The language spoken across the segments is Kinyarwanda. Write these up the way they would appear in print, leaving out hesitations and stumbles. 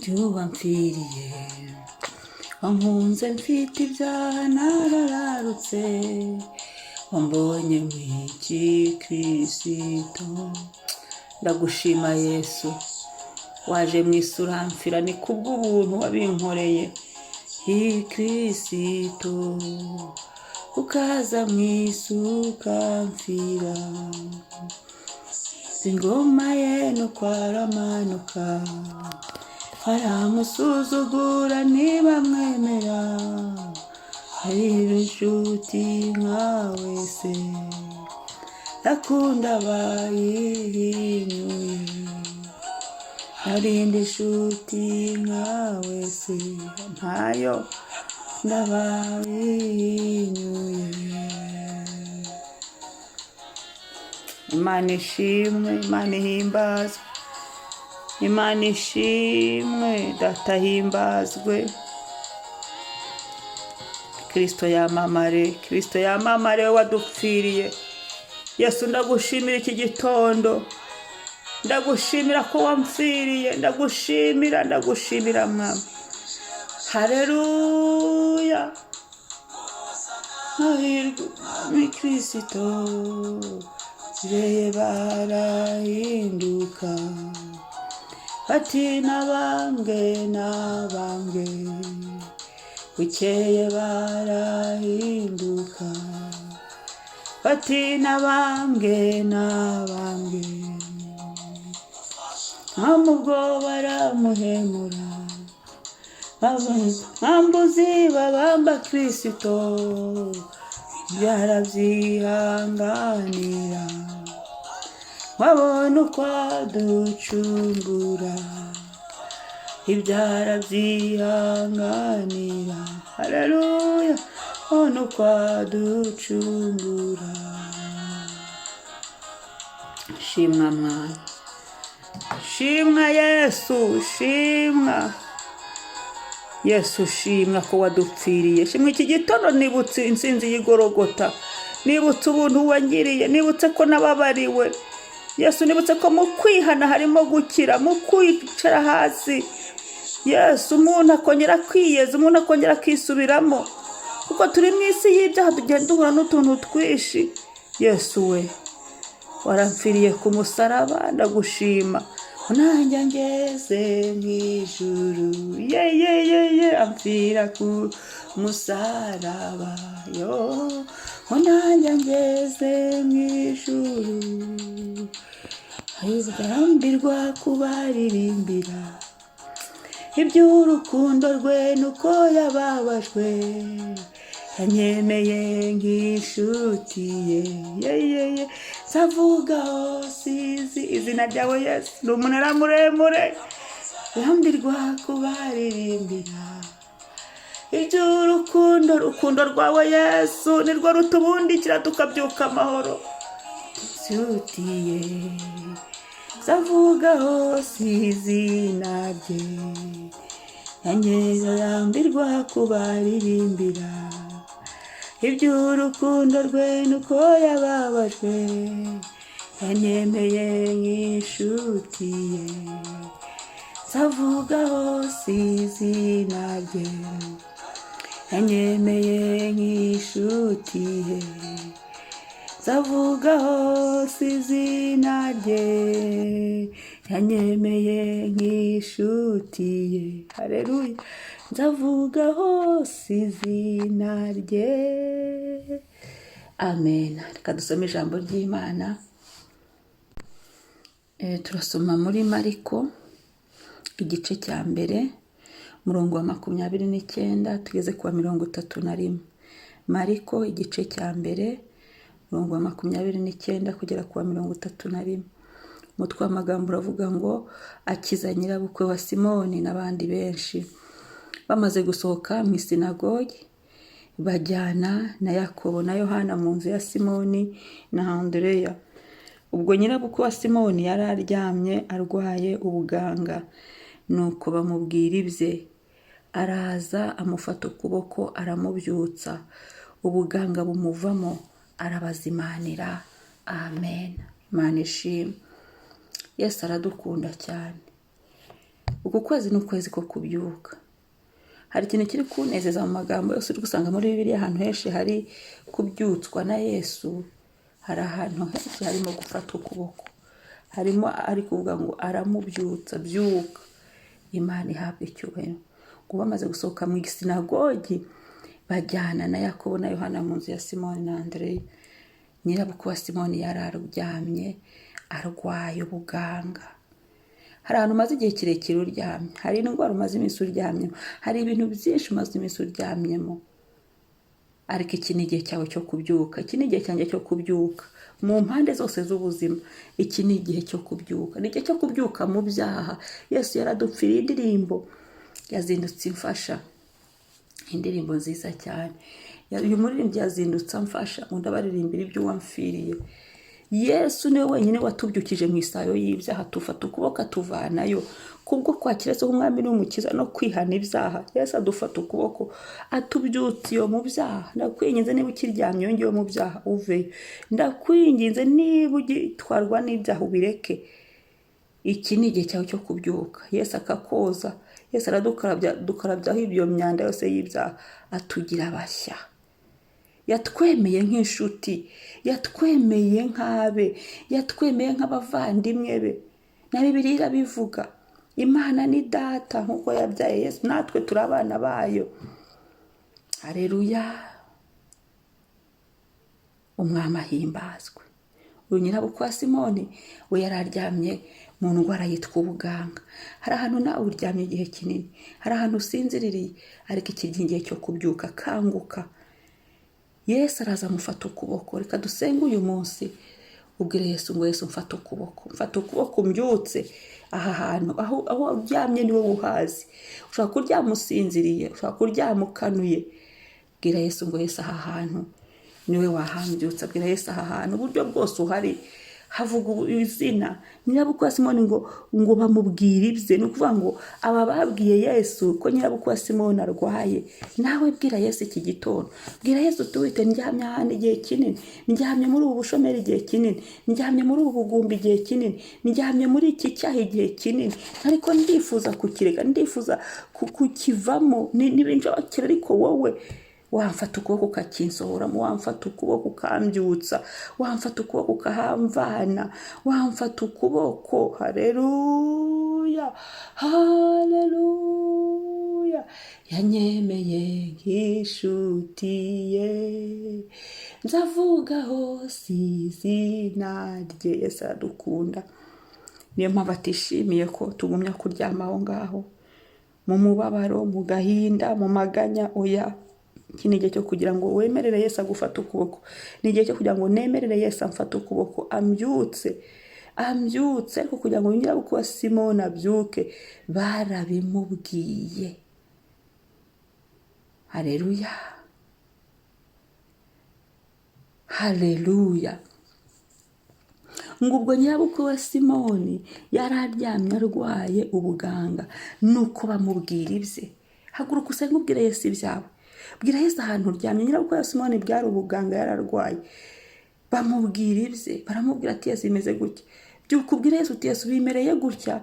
By'uwampfiriye, wankunze mfite ibyaha narararutse, wambonye mw'iki Kirisito. Ndagushima Yesu, waje mu isi uramfira, ni kubw'ubuntu wabinkoreye. Hi Kirisito, ukaza mu isi ukamfira, ingoma ye nuko aramanuka, baramusuzugura ntibamwemera, hahirwa inshuti nkawe se, akunda abayihinyuye, arinda inshuti nkawe se, ntayo ndabayihinyuye. Imana ishimwe, Imana ihimbazwe, Imana ishimwe, Data ahimbazwe, Kristo yamamare, Kristo yamamare wadupfiriye. Yesu, ndagushimira iki gitondo, ndagushimira ko wampfiriye, ndagushimira, ndagushimira Mwami. Haleluya, hahirwa Umwami Kristo, reba arahinduka, ati nabambwe, nabambwe, bukeye barahinduka, bati nabambwe, nabambwe, nkamubwo baramuhemura, nkambuzi babamba Kristo, byarabyihanganira, wabona uko aducungura, ibyarabyihanganira, haleluya, bona uko aducungura. Shimwa Mwana, shimwa Yesu, shimwa Yesu, shimwa ko wadupfiriye, shimwa iki gitondo nibutse intsinzi y'igorogota, nibutse ubuntu wangiriye, nibutse ko nababariwe Yesu, nibutse ko mu kwihana harimo gukira, mu kwicara hasi Yesu umuntu akongera kwiyeza, umuntu akongera akisubiramo, kuko turi mu isi y'ibyaha, tugenda duhura n'utuntu twinshi. Yesu we, waramfiriye ku musaraba, ndagushima. Nanjye ngeze mu ijuru, ye ye ye ye, amfira ku musaraba, yo, nanjye ngeze mu ijuru, nzarambirwa kubaririmbira iby'urukundo rwe nuko yababajwe, yanyemeye nk'inshuti ye, ye ye ye, nzavuga hose izina ryawe Yesu, ni umunara muremure, rambirwa kubaririmbira iby'urukundo, urukundo rwawe Yesu nirwo rutubundikira tukabyuka amahoro, inshuti ye, nzavuga hose izina rye, rambirwa kubaririmbira iby'urukundo rwe nuko yababajwe, yanyemeye nk'inshuti ye, nzavuga hose izina rye, yanyemeye nk'inshuti ye, nzavuga hose izina rye, yanyemeye nk'inshuti ye, haleluya, nzavuga hose izina rye, amen. Reka dusome ijambo ry'Imana. Turasoma muri Mariko igice cya mbere, umurongo wa 29 tugeze ku wa 31. Mariko igice cya mbere, umurongo wa 29 kugera ku wa 31. Umutwe w'amagambo uravuga ngo akiza nyirabukwe wa Simoni n'abandi benshi. Bamaze gusohoka mu isinagogi, bajyana na Yakobo na Yohana mu nzu ya Simoni na Andereya. Ubwo nyirabukwe wa Simoni yari aryamye arwaye ubuganga, nuko bamubwira ibye. Araza amufata ukuboko aramubyutsa, ubuganga bumuvamo, arabazimanira. Amen. Imana ishimwe. Yesu aradukunda cyane. Uku kwezi ni ukwezi ko kubyuka. Hari ikintu kiri kunezeza mu magambo yose uri gusanga muri Bibiliya. Ahantu henshi hari kubyutswa na Yesu, hari ahantu henshi harimo gufata ukuboko, harimo ari kuvuga ngo aramubyutsa, byuka. Imana ihabwa icyubahiro. Ngo bamaze gusohoka mu isinagogi, bajyana na Yakobo na Yohana mu nzu ya Simoni na Andereya. Nyirabukwe wa Simoni yari aryamye arwaye ubuganga. Hari ahantu umaze igihe kirekire uryamye, hari indwara umaze iminsi uryamyemo, hari ibintu byinshi umaze iminsi uryamyemo, ariko iki ni igihe cyawe cyo kubyuka. Iki ni igihe cyanjye cyo kubyuka mu mpande zose z'ubuzima. Iki ni igihe cyo kubyuka, ni igihe cyo kubyuka mu byaha. Yesu yaradupfiriye. Indirimbo yazindutse imfasha, indirimbo nziza cyane. Uyu muririmbyi yazindutse amfasha ngo ndabaririmbira ibyo wamfiriye. Yesu niwe wenyine watubyukije mu isayo y'ibyaha, tufata ukuboko atuvanayo. Kubwo kwakira Yesu nk'umwami n'umukiza no kwihana ibyaha, Yesu adufata ukuboko atubyutsa iyo mu byaha. Ndakwinginze, niba ukiryamye iyo ngiyo mu byaha, uveyo. Ndakwinginze, niba ugitwarwa n'ibyaha, ubireke. Iki ni igihe cyawe cyo kubyuka, Yesu akakoza. Yesu aradukarabya, dukarabyaho iyo myanda yose y'ibyaha, atugira bashya. Yatwemeye nk'inshuti, yatwemeye nk'abe, yatwemeye nk'abavandimwe be. Na Bibiliya irabivuga, Imana ni Data. Nk'uko yabyaye Yesu, natwe turi abana bayo. Hareruya, Umwami ahimbazwe. Uyu nyirabukwe wa Simoni we yari aryamye mu ndwara yitwa ubuganga. Hari ahantu nawe uryamye igihe kinini, hari ahantu usinziririye, ariko iki ni igihe cyo kubyuka. Kanguka, Yesu araza amufata ukuboko. Reka dusenge uyu munsi, ubwire Yesu ngo: "Yesu, mfata ukuboko, mfata ukuboko mbyutse aha hantu." Aho uryamye niwe uhazi. Ushobora kuryama usinziriye, ushobora kuryama ukanuye. Bwira Yesu ngo: "Yesu, aha hantu niwe wahambyutsa." Bwira Yesu aha hantu uburyo bwose uhari havuga izina. Nyirabukwe wa Simoni ngo bamubwire ibye. Ni ukuvuga ngo aba babwiye Yesu ko nyirabukwe wa Simoni arwaye. Nawe bwira Yesu iki gitondo, bwira Yesu uti: "Ndyamye ahantu igihe kinini, ndyamye muri ubu bushomeri igihe kinini, ndyamye muri ubu bugumba igihe kinini, ndyamye muri iki cyaha igihe kinini, ariko ndifuza kukireka, ndifuza kukivamo, ntibinshobokera, ariko wowe wamfata ukuboko ukakinsohoramo, wamfata ukuboko ukambyutsa, wamfata ukuboko ukahamvana, wamfata ukuboko." Hareruya, hareruya. Yanyemeye nk'inshuti ye, nzavuga hose izina rye. Yesu aradukunda, niyo mpamvu atishimiye ko tugumya kuryama aho ngaho mu mubabaro, mu gahinda, mu maganya. Oya, iki ni igihe cyo kugira ngo wemerere Yesu agufate ukuboko. Ni igihe cyo kugira ngo nemerere Yesu amfate ukuboko, ambyutse, ambyutse. Ariko kugira ngo nyirabukwe wa Simoni abyuke, barabimubwiye. Hareruya, hareruya. Ngo ubwo nyirabukwe wa Simoni yari aryamye arwaye ubuganga, nuko bamubwira ibye. Haguruka usenge, ubwire Yesu ibyawe, bwira Yesu ahantu uryamye. Nyirabukwe wa Simoni bwari ubuganga yararwaye. Bamubwira ibye, baramubwira ati: "Yesu, bimeze gutya." Byuka ubwire Yesu uti: "Yesu, bimereye gutya.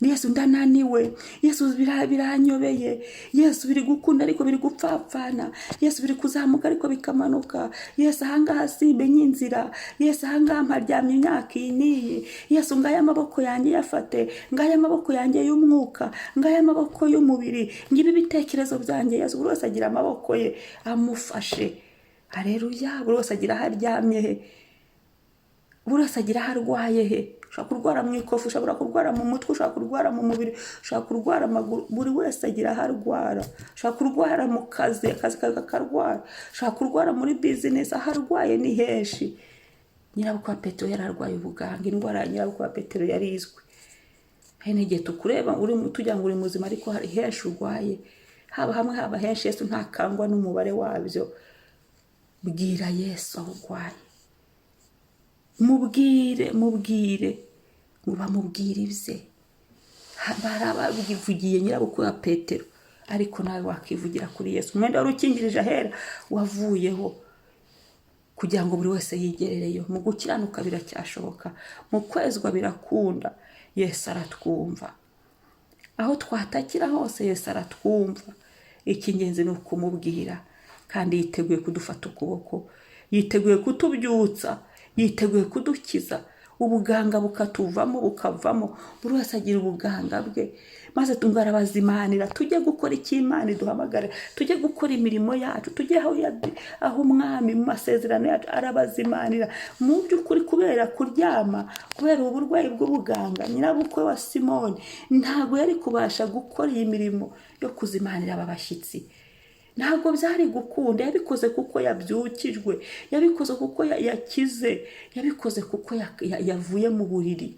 Yesu, ndananiwe. Yesu, biranyobeye. Yesu, biri gukunda ariko biri gupfapfana. Yesu, biri kuzamuka ariko bikamanuka. Yesu, ahangaha simenya inzira. Yesu, ahangaha mparyamye imyaka iyi n'iyi. Yesu, ngaya amaboko yanjye, yafate. Ngaya amaboko yanjye y'umwuka, ngaya amaboko y'umubiri, ngibi ibitekerezo byanjye, Yesu." Buri wese agira amaboko ye amufashe. Hareruya. Buri wese agira aho aryamye he, buri wese agira aho arwaye he. Ushobora kurwara mu ikofi, ushobora kurwara mu mutwe, ushobora kurwara mu mubiri, ushobora kurwara amaguru. Buri wese agira aho arwara. Ushobora kurwara mu kazi, akazi kawe kakarwara. Ushobora kurwara muri bizinesi. Aho arwaye ni henshi. Nyirabukwe wa Petero yari arwaye ubuganga. Indwara ya nyirabukwe wa Petero yari izwi. Hari n'igihe tukureba uri tugira ngo uri muzima, ariko hari henshi urwaye, haba hamwe, haba henshi. Yesu ntakangwa n'umubare wabyo. Bwira Yesu aho urwaye, mubwire, mubwire. Ngo bamubwire ibye, barababivugiye nyirabukwe wa Petero, ariko nawe wakivugira kuri Yesu. Umwenda wari ukingirije ahera wavuyeho kugira ngo buri wese yigerereyo. Mu gukiranuka biracyashoboka, mu kwezwa birakunda. Yesu aratwumva. Aho twatakira hose, Yesu aratwumva. Icy'ingenzi ni ukumubwira, kandi yiteguye kudufata ukuboko, yiteguye kutubyutsa, yiteguye kudukiza, ubuganga bukatuvamo, bukavamo. Buri wese agira ubuganga bwe, maze tungarabazimanira, tujye gukora icyo Imana iduhamagara, tujye gukora imirimo yacu, tujye aho Umwami mu masezerano yacu arabazimanira. Mu by'ukuri, kubera kuryama, kubera uburwayi bw'ubuganga, nyirabukwe wa Simoni ntabwo yari kubasha gukora iyi mirimo yo kuzimanira aba bashyitsi, ntabwo byari gukunda. Yabikoze kuko yabyukijwe, yabikoze kuko yakize, yabikoze kuko yavuye mu buriri.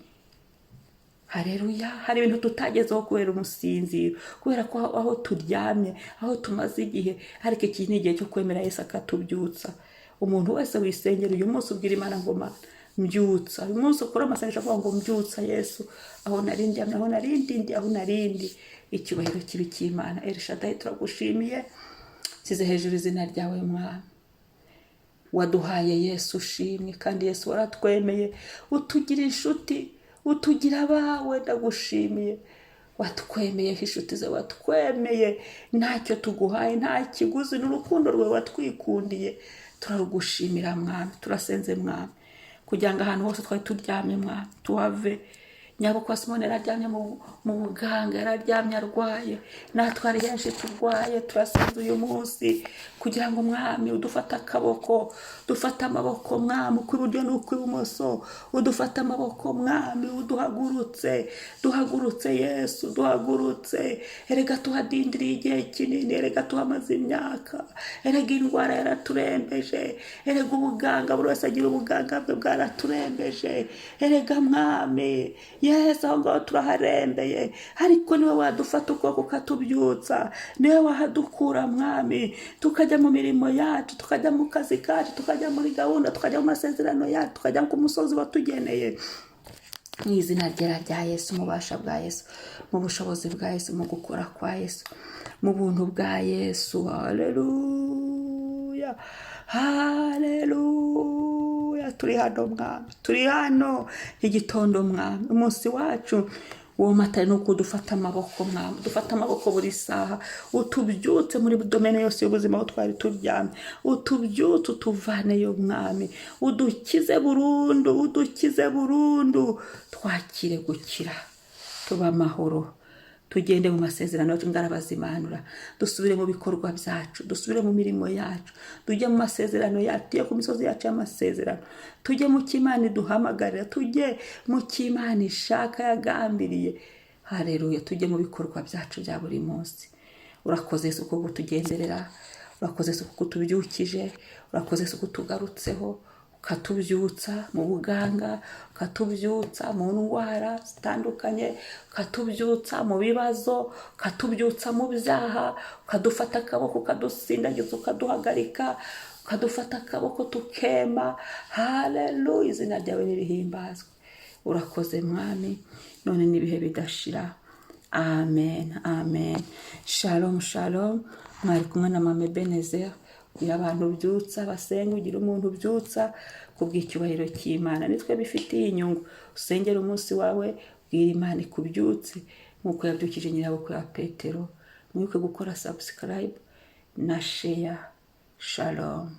Hareruya! Hari ibintu tutagezeho kubera umusinziro, kubera ko aho turyamye, aho tumaze igihe. Ariko iki ni igihe cyo kwemera Yesu akatubyutsa. Umuntu wese wisengera uyu munsi, ubwira Imana ngo: "Mana, mbyutsa." Uyu munsi ukora amasengesho avuga ngo: "Mbyutsa Yesu, aho nari ndyamye, aho nari ndindi, aho narindi." Icyubahiro kibi cy'Imana. Elishadayi, turagushimiye. Nshyize hejuru izina ryawe, Mwami. Waduhaye Yesu, ushimwe. Kandi Yesu, waratwemeye, utugira inshuti, utugira abawe. Ndagushimiye, watwemeye inshuti ze, watwemeye ntacyo tuguhaye, nta kiguzi, n'urukundo rwawe watwikundiye. Turarugushimira, Mwami. Turasenze, Mwami, kugira ngo ahantu hose twari turyamye, Mwami, tuhave. Nyabukwe wa Simoni yararyamye mu buganga, yararyamye arwaye. Natwe hari henshi turwaye. Turasenze uyu munsi kugira ngo, Mwami, udufate akaboko, dufate amaboko, Mwami, ukw'iburyo n'ukw'ibumoso. Udufate amaboko, Mwami, uduhagurutse, duhagurutse Yesu, duhagurutse. Erega tuhadindiriye igihe kinini, erega tuhamaze imyaka, erega indwara yaraturembeje, erega ubuganga, buri wese agira ubuganga bwe, bwaraturembeje. Erega Mwami Yesu, aho ngaho turaharembeye, ariko niwe wadufata ukuboko ukatubyutsa, niwe wahadukura, Mwami, tukajya mu mirimo yacu, tukajya mu kazi kacu, tukajya muri gahunda, tukajya mu masezerano yacu, tukajya ku musozi watugeneye. Mu izina ryera rya Yesu, mu bubasha bwa Yesu, mu bushobozi bwa Yesu, mu gukora kwa Yesu, mu buntu bwa Yesu. Haleluya, haleluya! Turi hano, Mwami, turi hano igitondo, Mwami. Umunsi wacu uwo matari ni uko dufata amaboko, Mwami, dufata amaboko buri saha, utubyutse muri domaine yose y'ubuzima aho twari turyamye, utubyutse, utuvaneyo, Mwami, udukize burundu, udukize burundu. Twakire gukira, tuba amahoro, tugende mu masezerano yacu ngarabazimanura, dusubire mu bikorwa byacu, dusubire mu mirimo yacu, tujye mu masezerano yacu, tujye ku misozi yacu y'amasezerano, tujye mu cy'Imana iduhamagarira, tujye mu cy'Imana ishaka, yagambiriye. Hareruya! Tujye mu bikorwa byacu bya buri munsi. Urakoze Yesu kuko kutugenderera, urakoze Yesu kuko utubyukije, urakoze Yesu kuko utugarutseho, ukatubyutsa mu buganga, ukatubyutsa mu ndwara zitandukanye, ukatubyutsa mu bibazo, ukatubyutsa mu byaha, ukadufata akaboko, ukadusindagiza, ukaduhagarika, ukadufata akaboko tukema. Haleluya! Izina ryawe nirihimbazwe. Urakoze, Mwami, none n'ibihe bidashira. Amen, amen. Shalom, shalom. Mwari kumwe na Mama Ebenezer. Ugira abantu ubyutsa basenga, ugira umuntu ubyutsa ku bw'icyubahiro cy'Imana, nitwe bifitiye inyungu. Usengera umunsi wawe, bwira Imana ikubyutse nk'uko yabyukije nyirabukwe wa Petero. Mwibuke gukora subscribe na share. Shalom.